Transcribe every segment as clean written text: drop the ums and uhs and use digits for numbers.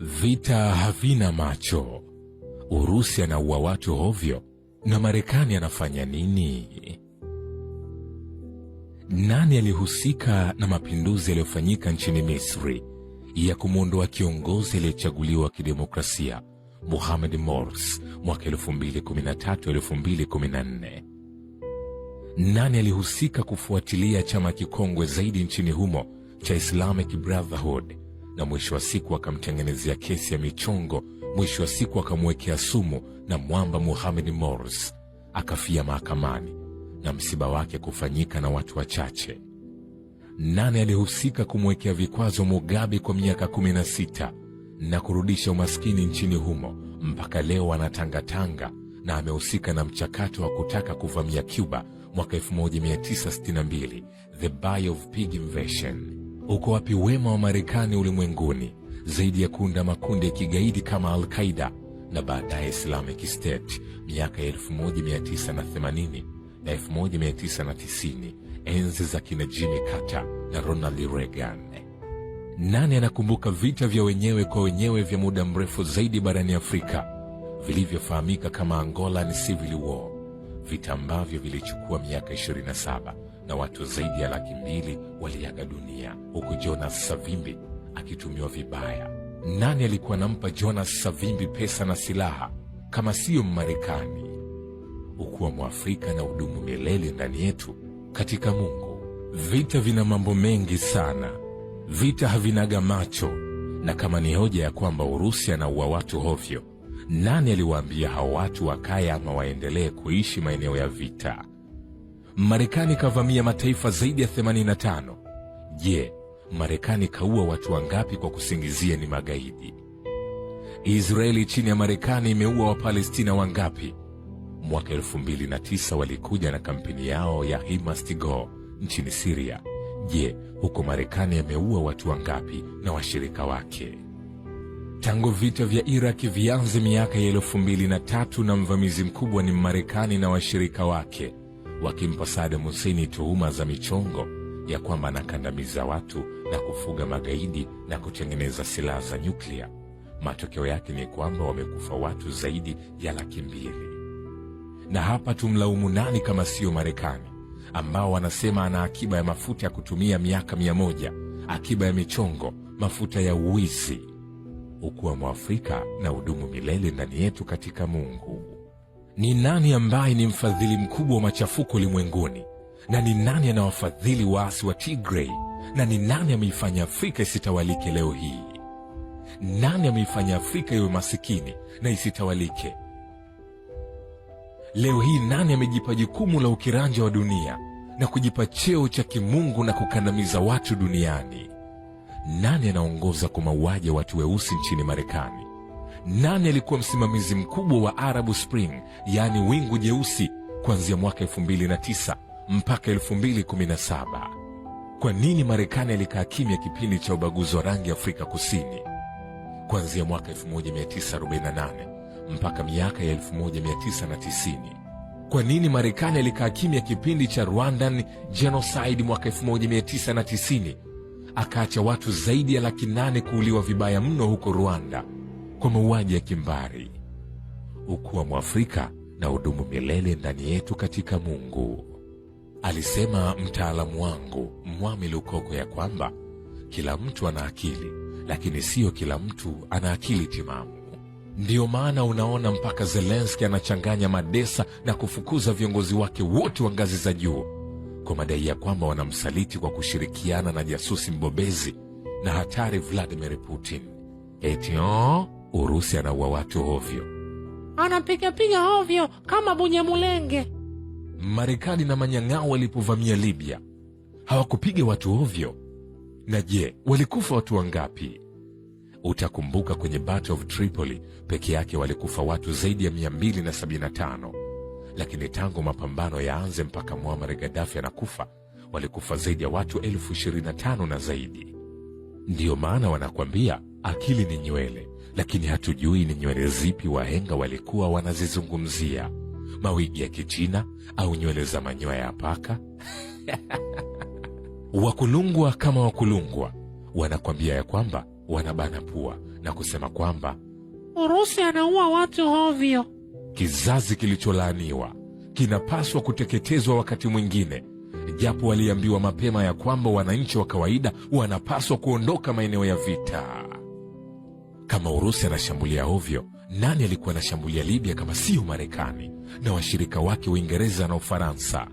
Vita havina macho. Urusi anaua watu hovyo na Marekani anafanya nini? Nani alihusika na mapinduzi yaliyofanyika nchini Misri ya kumwondoa kiongozi aliyechaguliwa kidemokrasia Mohamed Morsi mwaka 2013-2014? Nani alihusika kufuatilia chama kikongwe zaidi nchini humo cha Islamic Brotherhood na mwisho wa siku akamtengenezea kesi ya michongo, mwisho wa siku akamwekea sumu na mwamba Mohamed Morsi akafia mahakamani na msiba wake kufanyika na watu wachache? Nani alihusika kumwekea vikwazo Mugabe kwa miaka 16 na kurudisha umaskini nchini humo mpaka leo anatangatanga, na amehusika na mchakato wa kutaka kuvamia Cuba mwaka 1962, the Bay of Pig Invasion? Uko wapi wema wa Marekani ulimwenguni zaidi ya kuunda makundi ya kigaidi kama Al-Qaida na baadaye Islamic State miaka ya 1980 na 1990, enzi za kina Jimmy Carter na Ronald Reagan? Nani anakumbuka vita vya wenyewe kwa wenyewe vya muda mrefu zaidi barani Afrika vilivyofahamika kama Angolan Civil War, vita ambavyo vilichukua miaka 27 na watu zaidi ya 200,000 waliaga dunia, huku Jonas Savimbi akitumiwa vibaya? Nani alikuwa anampa Jonas Savimbi pesa na silaha kama siyo Mmarekani? Ukuwa Mwafrika na udumu milele ndani yetu katika Mungu. Vita vina mambo mengi sana. Vita havinaga macho, na kama ni hoja ya kwamba Urusi anaua watu hovyo, nani aliwaambia hao watu wakae ama waendelee kuishi maeneo ya vita? Marekani kavamia mataifa zaidi ya 85. Je, Marekani kaua watu wangapi kwa kusingizia ni magaidi? Israeli chini ya Marekani imeua Wapalestina wangapi? Mwaka 2009 walikuja na kampeni yao ya He Must Go nchini Siria. Je, huko Marekani ameua watu wangapi na washirika wake? Tangu vita vya Iraki vianze miaka ya 2003 na mvamizi mkubwa ni Marekani na washirika wake, wakimpa Saddam Hussein tuhuma za michongo ya kwamba anakandamiza watu na kufuga magaidi na kutengeneza silaha za nyuklia. Matokeo yake ni kwamba wamekufa watu zaidi ya 200,000. Na hapa tumlaumu nani kama siyo Marekani, ambao wanasema ana akiba ya mafuta ya kutumia miaka 100, akiba ya michongo, mafuta ya uwizi. Ukuwa Mwafrika na udumu milele ndani yetu katika Mungu. Ni nani ambaye ni mfadhili mkubwa wa machafuko ulimwenguni? Na ni nani anawafadhili waasi wa Tigray? Na ni nani ameifanya Afrika isitawalike leo hii? Nani ameifanya Afrika iwe masikini na isitawalike leo hii? Nani amejipa jukumu la ukiranja wa dunia na kujipa cheo cha kimungu na kukandamiza watu duniani? Nani anaongoza kwa mauaji ya watu weusi nchini Marekani? Nani alikuwa msimamizi mkubwa wa Arab Spring, yaani wingu jeusi, kuanzia mwaka 2009 mpaka 2017? Kwa nini Marekani alikaa kimya kipindi cha ubaguzi wa rangi Afrika Kusini kuanzia mwaka 1948 mpaka miaka ya 1990? Kwa nini Marekani alikaa kimya kipindi cha Rwandan genocide mwaka 1990, akaacha watu zaidi ya 800,000 kuuliwa vibaya mno huko Rwanda kwa mauaji ya kimbari? Ukuwa Mwafrika na udumu milele ndani yetu katika Mungu. Alisema mtaalamu wangu Mwami Lukoko ya kwamba kila mtu ana akili, lakini siyo kila mtu ana akili timamu. Ndiyo maana unaona mpaka Zelenski anachanganya madesa na kufukuza viongozi wake wote wa ngazi za juu kwa madai ya kwamba wanamsaliti kwa kushirikiana na jasusi mbobezi na hatari Vladimir Putin. Eti Urusi anaua watu ovyo, anapigapiga ovyo kama Bunyamulenge. Marekani na manyang'ao walipovamia Libya hawakupiga watu ovyo. Na je, walikufa watu wangapi? Utakumbuka kwenye Battle of Tripoli peke yake walikufa watu zaidi ya 275, lakini tangu mapambano yaanze mpaka Muammar Gaddafi anakufa walikufa zaidi ya watu 25,000 na zaidi. Ndiyo maana wanakwambia akili ni nywele, lakini hatujui ni nywele zipi wahenga walikuwa wanazizungumzia, mawigi ya Kichina au nywele za manyoya ya paka? Wakulungwa kama wakulungwa, Wanakwambia ya kwamba wanabana pua na kusema kwamba Urusi anaua watu hovyo. Kizazi kilicholaaniwa kinapaswa kuteketezwa wakati mwingine, japo waliambiwa mapema ya kwamba wananchi wa kawaida wanapaswa kuondoka maeneo ya vita. Kama Urusi anashambulia ovyo, nani alikuwa anashambulia Libya kama siyo Marekani na washirika wake Uingereza na Ufaransa?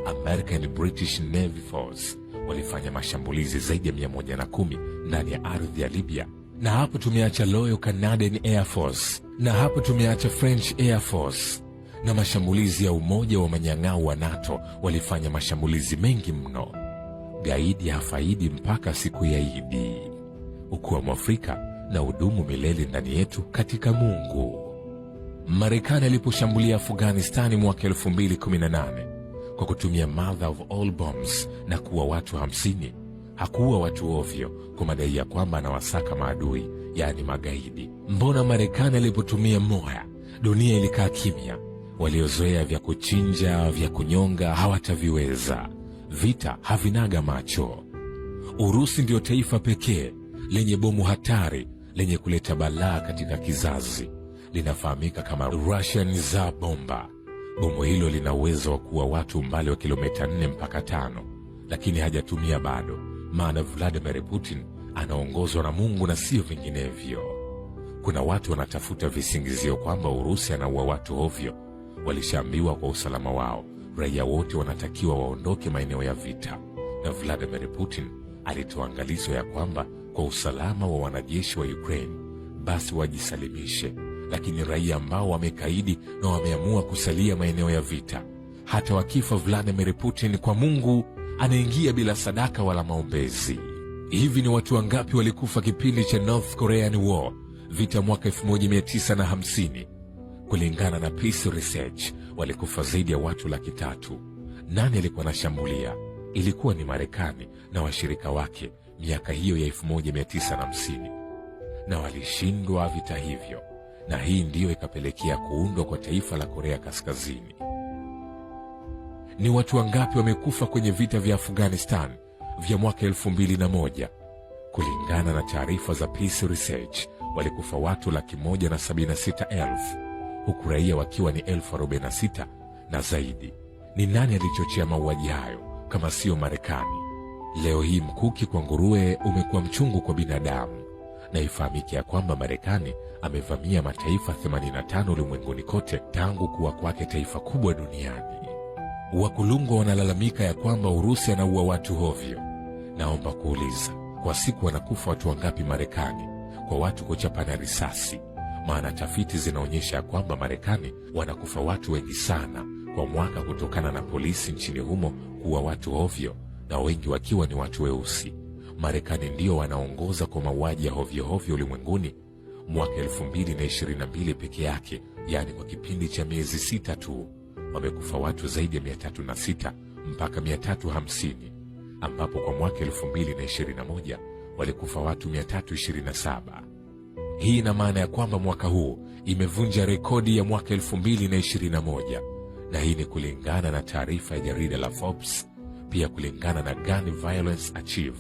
American British Navy Force walifanya mashambulizi zaidi ya 110 ndani ya ardhi ya Libya, na hapo tumeacha Royal Canadian Air Force, na hapo tumeacha French Air Force na mashambulizi ya umoja wa manyang'au wa NATO walifanya mashambulizi mengi mno. Gaidi hafaidi mpaka siku ya Idi. Ukuu wa Mwafrika na udumu milele ndani yetu katika Mungu. Marekani aliposhambulia Afghanistani mwaka 2018 kwa kutumia mother of all bombs na kuua watu 50, hakuua watu ovyo kwa madai ya kwamba anawasaka maadui, yaani magaidi. Mbona Marekani alipotumia moya, dunia ilikaa kimya? Waliozoea vya kuchinja, vya kunyonga hawataviweza. Vita havinaga macho. Urusi ndiyo taifa pekee lenye bomu hatari lenye kuleta balaa katika kizazi. Linafahamika kama Russian Tsar Bomba. Bomu hilo lina uwezo wa kuua watu umbali wa kilomita 4 mpaka 5, lakini hajatumia bado, maana Vladimir Putin anaongozwa na Mungu na sio vinginevyo. Kuna watu wanatafuta visingizio kwamba Urusi anaua watu ovyo. Walishaambiwa kwa usalama wao, raia wote wanatakiwa waondoke maeneo ya vita, na Vladimir Putin alitoa angalizo ya kwamba kwa usalama wa wanajeshi wa Ukraine basi wajisalimishe, lakini raia ambao wamekaidi na wameamua kusalia maeneo ya vita, hata wakifa, Vladimir Putin kwa Mungu anaingia bila sadaka wala maombezi. Hivi ni watu wangapi walikufa kipindi cha North Korean War, vita mwaka 1950? Kulingana na Peace Research walikufa zaidi ya watu 300,000. Nani alikuwa anashambulia? Ilikuwa ni Marekani na washirika wake miaka hiyo ya 1950, na walishindwa vita hivyo, na hii ndiyo ikapelekea kuundwa kwa taifa la Korea Kaskazini. Ni watu wangapi wamekufa kwenye vita vya Afghanistan vya mwaka 2001? Kulingana na taarifa za Peace Research walikufa watu 176,000 huku raia wakiwa ni 46,000 na zaidi. Ni nani alichochea mauaji hayo kama siyo Marekani? Leo hii mkuki kwa nguruwe umekuwa mchungu kwa binadamu, na ifahamike ya kwamba Marekani amevamia mataifa 85 ulimwenguni kote tangu kuwa kwake taifa kubwa duniani. Wakulungwa wanalalamika ya kwamba Urusi anaua watu hovyo. Naomba kuuliza, kwa siku wanakufa watu wangapi Marekani kwa watu kuchapana risasi? Maana tafiti zinaonyesha ya kwamba Marekani wanakufa watu wengi sana kwa mwaka kutokana na polisi nchini humo kuua watu hovyo, na wengi wakiwa ni watu weusi. Marekani ndio wanaongoza kwa mauaji ya hovyohovyo ulimwenguni. Mwaka 2022 peke yake, yaani kwa kipindi cha miezi 6 tu, wamekufa watu zaidi ya 306 mpaka 350, ambapo kwa mwaka 2021 walikufa watu 327. Hii ina maana ya kwamba mwaka huu imevunja rekodi ya mwaka 2021, na hii ni kulingana na taarifa ya jarida la Forbes. Pia kulingana na Gun Violence Archive,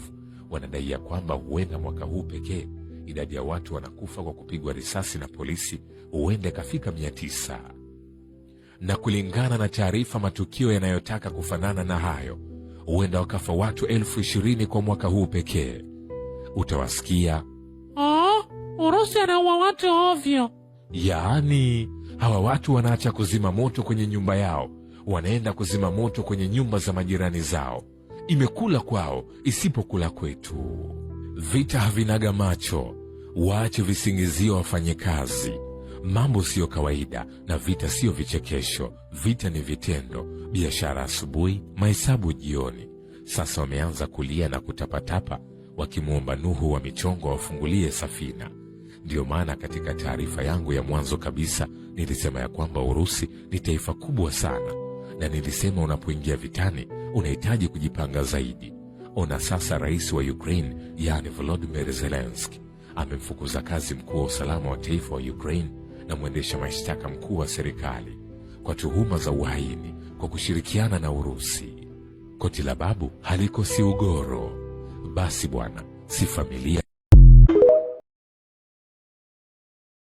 wanadai ya kwamba huenda mwaka huu pekee idadi ya watu wanakufa kwa kupigwa risasi na polisi huenda ikafika 900. Na kulingana na taarifa, matukio yanayotaka kufanana na hayo, huenda wakafa watu 20,000 kwa mwaka huu pekee. Utawasikia Oh, Urusi anaua watu ovyo. Yaani hawa watu wanaacha kuzima moto kwenye nyumba yao, wanaenda kuzima moto kwenye nyumba za majirani zao. Imekula kwao, isipokula kwetu. Vita havinaga macho, waache visingizio, wafanye kazi. Mambo siyo kawaida, na vita siyo vichekesho. Vita ni vitendo. Biashara asubuhi, mahesabu jioni. Sasa wameanza kulia na kutapatapa, wakimwomba Nuhu wa michongo wafungulie safina. Ndiyo maana katika taarifa yangu ya mwanzo kabisa nilisema ya kwamba Urusi ni taifa kubwa sana, na nilisema unapoingia vitani unahitaji kujipanga zaidi. Ona sasa, rais wa Ukraine yaani Volodymyr Zelensky amemfukuza kazi mkuu wa usalama wa taifa wa Ukraine na mwendesha mashtaka mkuu wa serikali kwa tuhuma za uhaini kwa kushirikiana na Urusi. Koti la babu halikosi ugoro. Basi bwana, Si familia